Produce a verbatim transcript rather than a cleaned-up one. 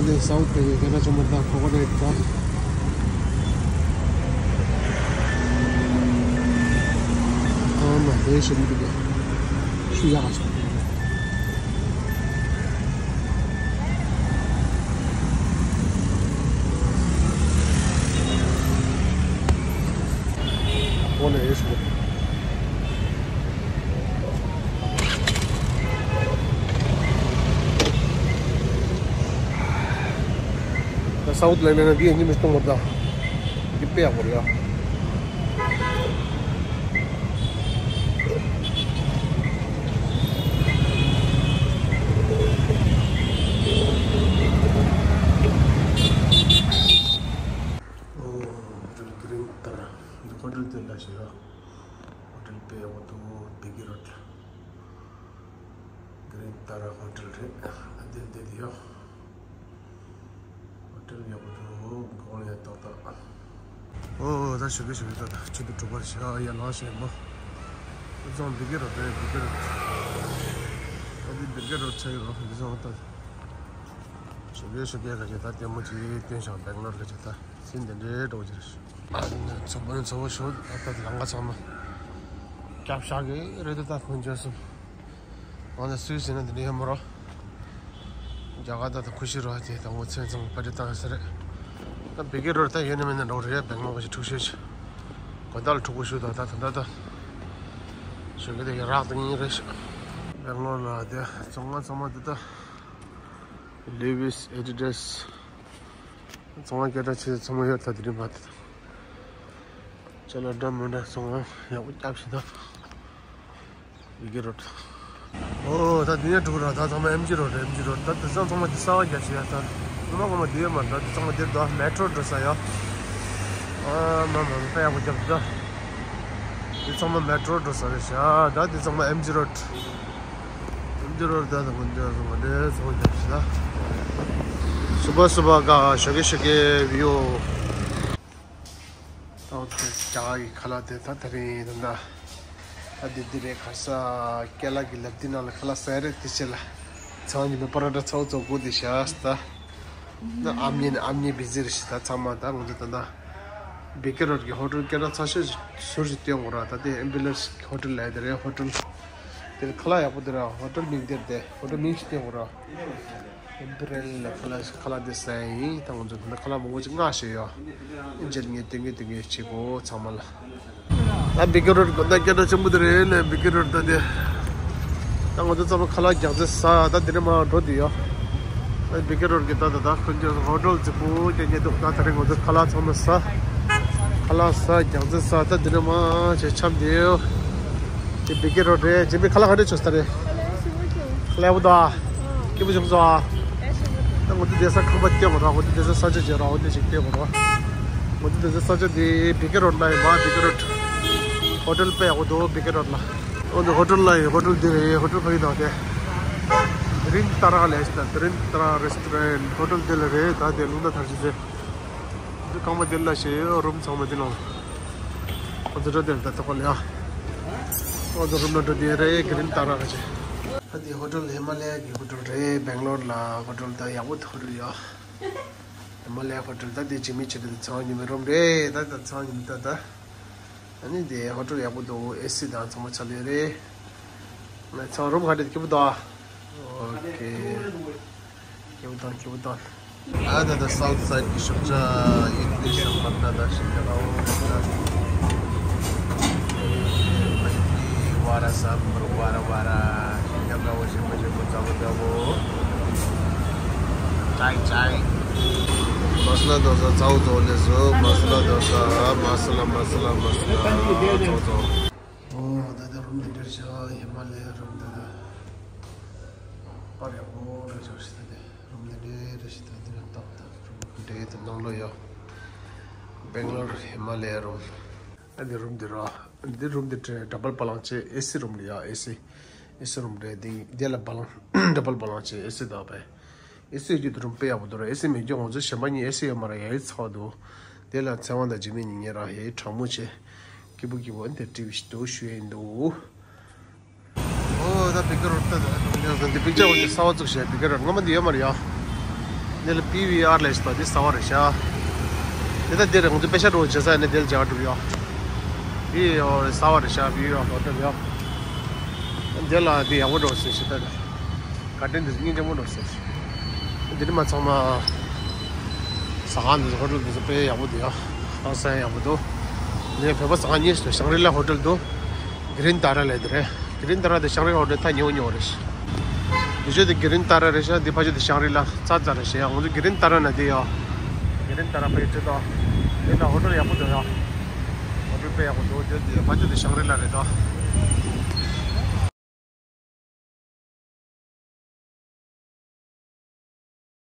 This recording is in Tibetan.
འདི་སའུ་ཐི་ཀོ་རི་ཡའི་ཁ་ཆེན་པོ་དང་ཁོ་ཀོ་ནཊ་དང་། ཨ་མ་དེ་ཞིམ་འདུག་གས། ཤུ་ཡག་ཆགས་འདུག་ཁོ་ནས་ཡོད་ཞུ། ད་སའུ་ཐི་ལ་ལེན་ན་འདི་ཡིན་གཅིག་མིན་གཏོང་བར་ད། འདི་དཔེ་ཡག་པོ་རེད་ཡ། ཨོ། ཧོ་ཊེལ་གྷི་རིན་ཏར། འདི་ཧོ་ཊེལ་དེ་ལ་ཞེས་ཡ། ཧོ་ཊེལ་དཔེ་ཡག་པོ་འདུག་བི་ཀི་རོཌ། གྷི་རིན་ཏར་ཧོ་ཊེལ་རེད། ཨ་དེ་འདི་དེ་ཡོ། ཧོ་ཊེལ་ཡག་པོ་འདུག་གོང་ཡ་ཏག་ཏག་ཨོ་ད་ཞོགས་ཀས་ཞོགས་ཀས་ད་ད་ཆུ་ཚོད་དྲུག་པར་བཞག་ཡ་ལངས་ཤེས་མོ། ཨ་ཙང་བི་ཀི་རོཌ་རེད་བི་ཀི་རོཌ། ཨ་དེ་བི་ཀི་རོཌ་ཆགས་ཡོད་རོ་འདི་ཙང་ད། ཞོགས་ཀས་ཞོགས་ཀས་ག་ཅེ་ད་ལྟད་མོ་ཅིག་སྟོན་ཤག་བེང་ལོར་ག་ཅེ་ད་སེམས་དེ་འདྲའི་འགྲོ་གི་རེད། ཚོགས་པ་ནས་ཚོགས་པ་ཞོགས་ད་ལྟ་ལམ་ཁ་ཚང་མ་རྒྱབ་བཞག་གི་རེད་ད་ད་ཕུན་ཆོས་གསུམ། འོ་ན་སུས་ཟེར་ན་འདི་འདྲ་ཡོད་མ་རོ། རྒྱ་གར་ད་ད་ཁུ་ཤི་རོ་དེ་ད་ངོ་ཚན་ཚང་པ་རེ་བཏང་ཟེར་རེད། ད་བི་ཀི་རོཌ་ད་ཡོད་ན་མེད་ན་འགྲོ་རེད་བེང་ལོར་ག་ཅེ་འཁྲུག་ཤོས་ཆེ། གོ་ད་ལ་འཁྲུག་པོ་ཞུ་ད་ད་ད་ད་ད། ཞོགས་ཀས་དེ་ཡ་རག་ད་ངེས་རེད་ཤག་བེང་ལོར་ལ་དེ་ཚང་མ་ཚང་མ་དེ་ད། ལི་ཝིས་ཨེ་ཌི་ཌས། ཚང་མ་སྐད་གྲགས་ཆེ་ཚང་མ་ཡོད་ད་དེ་རིང་བ་དེ་ད། ཅ་ལག་འདྲ་མི་འདྲ་ཚང་མ་ཡག་པོ་རྒྱབ་ཤིག་ད། བི་ཀི་རོཌ། ཨོ་ད་དེ་ནས་འགྲོ་ར་ད་ཚང་མ་ཨེམ་ཇི་རོཌ་ཨེམ་ཇི་རོཌ་ད་དེ་ཚང་ཚང་མ་དེ་གསར་པ་རྒྱབ་ཤིག་ཡ་ད། ངོ་མ་ངོ་མ་དེ་ཡོད་མ་རེད་ད་དེ་ཚང་མ་དེ་ད་མེ་ཊོ་འགྲོ་ས་ཡ། ཨ་མ་མ་མ་ད་ཡག་པོ་རྒྱབ་ད། དེ་ཚང་མ་མེ་ཊོ་འགྲོ་ས་རེད་ཤག་ད་དེ་ཚང་མ་ཨེམ་ཇི་རོཌ། ཨེམ་ཇི་རོཌ་ད་ད་ངོ་འདྲ་ངོ་འདྲ་ཚང་མ་རྒྱབ་ཤིག་ད། སུ་པ་སུ་པ་ག་ཞོགས་ཀས་ཞོགས་ཀས་བི་ཡོ། ད་ད་རྒྱ་གར་གྱི་ཁ་ལག་དེ་ད་དེ་རིང་ད་ད། ད་འདི་འདི་རེད་ག་ས་ཀེ་ལ་གི་ལབ་དེ་ནང་ལ་ཁ་ལག་ཟ་རེད་དེ་ཆེ་ལ། ཚང་ཉི་མའི་པ་ར་ཏྲ་ཚའོ་ཚོ་དགོས་དེ་བཞག་ད། ན་ཨ་མྱེས་ནི་ཨ་མྱེས་བི་ཟི་རེད་ཤག་ད་ཚང་མ་ད་ང་ཚོ་ད་ད། བི་ཀི་རོཌ་གི་ཧོ་ཊེལ་སྐད་གྲགས་ཚ་ཤོས་ཟུར་ཞིག་སྟོན་དགོས་ར་ད་དེ་ཨེམ་བི་ལར་ཧོ་ཊེལ་ལབ་དེ་རེད་ཧོ་ཊེལ། དེ་ཁ་ལག་ཡག་པོ་དེ་ར་ཧོ་ཊེལ་མིང་དེར་དེ་ཧོ་ཊེལ་མིང་ཞིག་སྟོན་དགོས་ར། ཨིམ་པི་རི་ཡལ་ལ་ཁ་ལག་ཁ་ལག་དེ་ཟ་ཡིན་ད་ང་ཚོ་ད་ཁ་ལག་མང་པོ་ཅིག་མངགས་བཞག་ཡོད། ཨིན་ཇིར་ངས་དེ་ངས་དེ་ངས་བྱེད་དགོས་ཚང་མ་ལ། ད་བི་ཀི་རོཌ་གོ་ད་སྐད་གྲགས་ཆེན་པོ་དེ་རེད་ལས་བི་ཀི་རོཌ་ད་དེ། ད་ང་ཚོ་ཚང་མ་ཁ་ལག་རྒྱག་རྩེ་ཟ་ད་དེ་ནས་མར་འགྲོ་དེ་ཡོད། ད་བི་ཀི་རོཌ་གི་ད་ད་ད་ཁོ་ཚོ་ཧོ་ཊེལ་རྫིག་པོ་རྒྱག་ཉེ་འདུག་ད་ད་རེས་ང་ཚོ་ཁ་ལག་ཚང་མ་ཟ། ཁ་ལག་ཟ་རྒྱག་རྩེ་ཟ་ད་དེ་ནས་མར་བྱས་འཁྱམས་དེ་ཡོད། དེ་བི་ཀི་རོཌ་རེད་ཇི་མི་ཁ་ལག་ག་འདྲ་བྱུང་ས་རེད། ཁ་ལག་ཡག་པོ་འདུག་ཨ། སྐྱིད་པོ་བྱུང་སོང་ཨ། ད་ང་ཚོ་བསྡད་ས་ཁང་པ་སྟོན་དགོས་ར། ང་ཚོ་བསྡད་ས་ས་ཆ་བྱེད་ར། འོ་དེ་ཞིག་སྟོན་དགོས་ར། ང་ཚོ་བསྡད་ས་ས་ཆ་དེ་བི་ཀི་རོཌ་ལ་ཡོད་མ་བི་ཀི་རོཌ། ཧོ་ཊེལ་དཔེ་ཡག་པོ་འདུག་བི་ཀི་རོཌ་ལ། ང་ཚོ་ཧོ་ཊེལ་ལ་ཡོད། ཧོ་ཊེལ་འདི་རེད། ཧོ་ཊེལ་ཕ་གི་དང་དེ། དེ་རིང་ཏཱ་ར་ལས་ད་དེ་རིང་ཏཱ་ར་རེ་སི་ཊོ་རེནཊ་ཧོ་ཊེལ་འདི་ལ་རེད། ད་དེ་ལུང་ད་ཐར་ཞིག་ཟེར། འདི་ཁང་པ་འདི་ལ་ཞེས་རུམ་ཚང་མ་འདི་ལ། ང་ཚོ་འགྲོ་དེ་ད་ཐོག་ལ་ཡ། ང་ཚོ་རུམ་ལ་འགྲོ་དེ་རེད། གྷི་རིན་ཏཱ་ར་ག་ཅེ། ད་དེ་ཧོ་ཊེལ་ཧི་མ་ལ་ཡ་གི་ཧོ་ཊེལ་རེད། སྦེང་ལོར་ལ་ཧོ་ཊེལ་ད་ཡག་པོ་ཧོ་ཊེལ་ཡོད། ཧི་མ་ལ་ཡ་ཧོ་ཊེལ་ད་དེ་ཇི་མི་ཆེ་དེ་ཚང་ཉི་མའི་རུམ་རེད། ད་ད་ཚང་ཉི་མ་ད་ད། ཨ་ནི་དེ་ཧོ་ཊེལ་ཡག་པོ་འདུག་ཨེ་སི་དང་ཚང་མ་ཆ་ལེ་རེད། ང་ཚང་རུམ་ག་རེད་སྐྱིད་པོ་འདུག་ཨ། ཨོ་ཁེ། སྐྱིད་པོ་དང་སྐྱིད་པོ་དང་། ཨ་ད་ད་སའུ་ཐི་སའེ་ཌི་གི་ཤོག་ཆ་ཡིན་དེ་ཤམ་མར་ད་ད་ཤིང་ད་ཨོ་ད། ཨེ་ད་ཡིན་དེ་ཝ་ར་སམ་བར་ཝ་ར་ཝ་ར། ཤིང་ད་འདྲ་བོ་ཞིམ་པོ་ཞིམ་པོ་རྩ་བོ་རྩ་བོ། ཅའི་ཅའི། མ་སི་ལ་དོ་ས་ཚའོ་ཚའོ་ལེ་སོ། མ་སི་ལ་དོ་ས། མ་སི་ལ་མ་སི་ལ་མ་སི་ལ་ཚའོ་ཚའོ། ཨོ་ད་ལྟ་རུམ་འདི་འདྲ་ཞིག་ཧི་མ་ལ་ཡའི་རུམ་འདི་ད། པར་ཡག་པོ་རེ་ཞིག་ད་ལྟ་རུམ་འདི་འདྲ་རེ་ཞིག་ད་འདི་ནས་ཏོག་ཏོག་རུམ་འདྲ་དེ་ནང་ལོགས་ཡོད། སྦེང་ལོར་ཧི་མ་ལ་ཡའི་རུམ། ཨ་འདི་རུམ་འདི་ར། འདི་རུམ་འདི་ཌ་བལ་པ་ལང་ཆེ་ཨེ་སི་རུམ་རེད་ཡ། ཨེ་སི། ཨེ་སི་རུམ་རེད། འདི་འདི་ལ་པ་ལང་ཌ་བལ་པ་ལང་ཆེ་ཨེ་སི་ད་བས། ཨེ་སི་ཡོད་རྒྱུ་དེ་རུམ་དཔེ་ཡག་པོ་འདུག་ར། ཨེ་སི་མེད་རྒྱུ་ང་ཚོ་གཞན་པ་གཉིས་ཨེ་སི་ཡོད་མ་རེད་ཡ། ཡིད་ཚ་བ་འདུག་དེ་ལ་ཚེ་དབང་དང་འཇིགས་མེད་གཉིས་གཉིས་ར་ཧེ་གྲང་མོ་བྱས། སྐྱིད་པོ་སྐྱིད་པོ་འདི་ཊི་ཝི་ཞིག་འདུག་ཞུ་ཡ་ཡིན་འདུག་ཨོ་ད་བི་ཀི་རོཌ་ད་ད་འདི་པིག་ཅར་འོ་དེ་གསར་པ་བཙུགས་བྱས་བི་ཀི་རོཌ་སྔོན་མ་འདི་ཡོད་མ་རེད་ཡ། འདི་ལ་པི་ཝི་ཨར་ལས་ཞེས་པ་འདི་གསར་པ་རེད་ཤག་འདི་ད་འདི་རེད། ང་ཚོ་པེ་ཤ་འགྲོ་བྱེད་ས་ནས་འདི་ལ་མཇལ་བ་འགྲུབ་ཡོད། འདི་ཡོ་གསར་པ་རེད་ཤག་པི་ཝི་ཨར་ཧོ་ཊེལ་ཡོད། འདི་ལ་འདི་ཡག་པོ་འགྲོ་ཟེར་ཞེས་ད། ག་དྲན་འདི་སྙིང་རྗེ་མོ་འགྲོ་ཟེར། འདི་ནི་མ་ཚང་མ། ཟ་ཁང་འདི་ཧོ་ཊེལ་འདི་ཚོ་དཔེ་ཡག་པོ་འདུག་ཡ། ཧང་སང་ཡག་པོ་འདུག་འདི་བོད་པ་ཟ་ཁང་གཉིས་སུ་ཤང་རི་ལ་ཧོ་ཊེལ་འདུག་གི་རིན་ཏཱ་ར་ལས་འདི་རེད། གི་རིན་ཏཱ་ར་དེ་ཤང་རི་ཧོ་ཊེལ་ཐག་ཉེ་བོ་ཉེ་བོ་རེད། འདི་ཕྱོགས་དེ་གི་རིན་ཏཱ་ར་རེད་ཤག་འདི་ཕ་ཕྱོགས་དེ་ཤང་རི་ལ་ཙག་ཙག་རེད་ཤག་ཡ། ང་ཚོ་གི་རིན་ཏཱ་ར་ན་དེ་ཡ། གི་རིན་ཏཱ་ར་ཕ་ཡི་ཁྲི་དང་། དེ་ན་ཧོ་ཊེལ་ཡག་པོ་འདུག་ཡ། ཧོ་ཊེལ་དཔེ་ཡག་པོ་འདུག་དེ་དེ་ཕ་ཕྱོགས་དེ་ཤང་རི་ལ་རེད་ད།